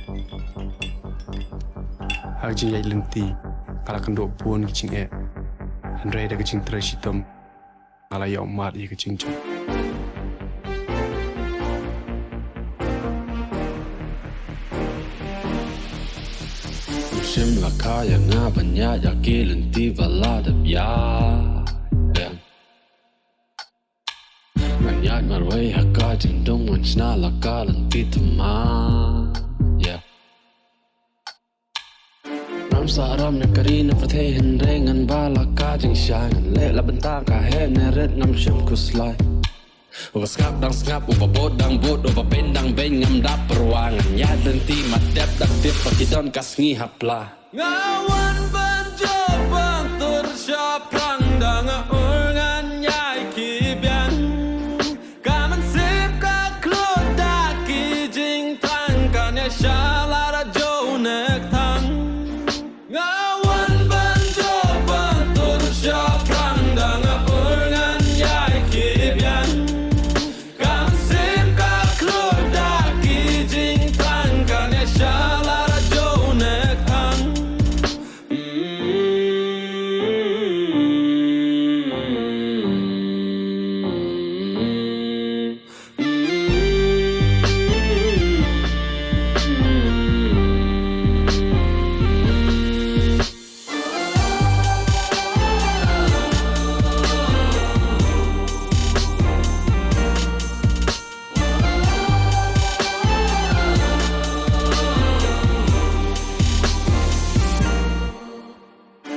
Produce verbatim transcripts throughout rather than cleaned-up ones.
Ha ka jingïaid lynti nga la kynduh bun ki jingeh, hynrei da ka jingtrei shitom nga la ïoh mad ïa ka jingjop. Shim la ka ïa nga ban ïaid ïa ki lynti ba la dep ïaid. Ngan ïaid marwei ha ka jingdum, ngan shna la ka lynti thymmai. Yeah. Ngam sah ram ne ka ri ne pyrthei, hynrei ngan ba la ka jingshai. Ngan leh la bynta ka heh ne rit, ngam shym khuslai. Uba sngap dang sngap, uba bud dang bud, uba beiñ dang beiñ, ngam da pyrwa. Ngan ïaid lynti ma dep dang tip ba ki don ka sngi ha pla. Nga wan ban jop ban tur shaphrang, da nga ur ngan ïai ki biang. Ka mynsiem ka khlud da ki jingthrang, kan ïashah lada jong ne kthang. Nga wan ban jop ban tur shaphrang, da nga ur ngan ïai ki biang. Ka mynsiem ka khlud da ki jingthrang, kan ïashah lada jong ne kthang.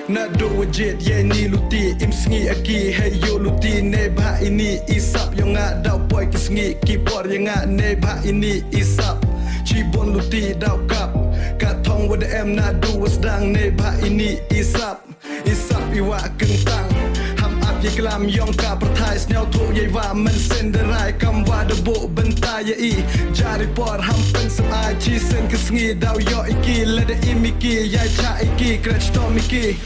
Naduh wa jied ïa ini luti, im sngi aki hei ïoh luti, ne bha ini i sap ïong nga daw poi ki sngi ki por ïa nga, ne bha ini i sap. Chibun luti daw kap, ka thong wa da em naduh wa sdang, ne bha ini i sap. I sap i wah kyntang, ham ap ïa klam ïong ka pyrthai, sñiawthuh ïa i wah mynsiem da rai, kam wah da buh bynta ïa i. Jar i por ham pynsep ai, chisien ka sngi daw ïoh i ki, lada im i ki, ïai chah i ki, kreh chitom i ki.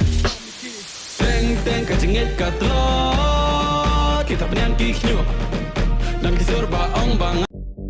Teng teng ka jingngeit ka tlot, kita pynïang ki khñiuh. Dang ki sur ba ong ba nga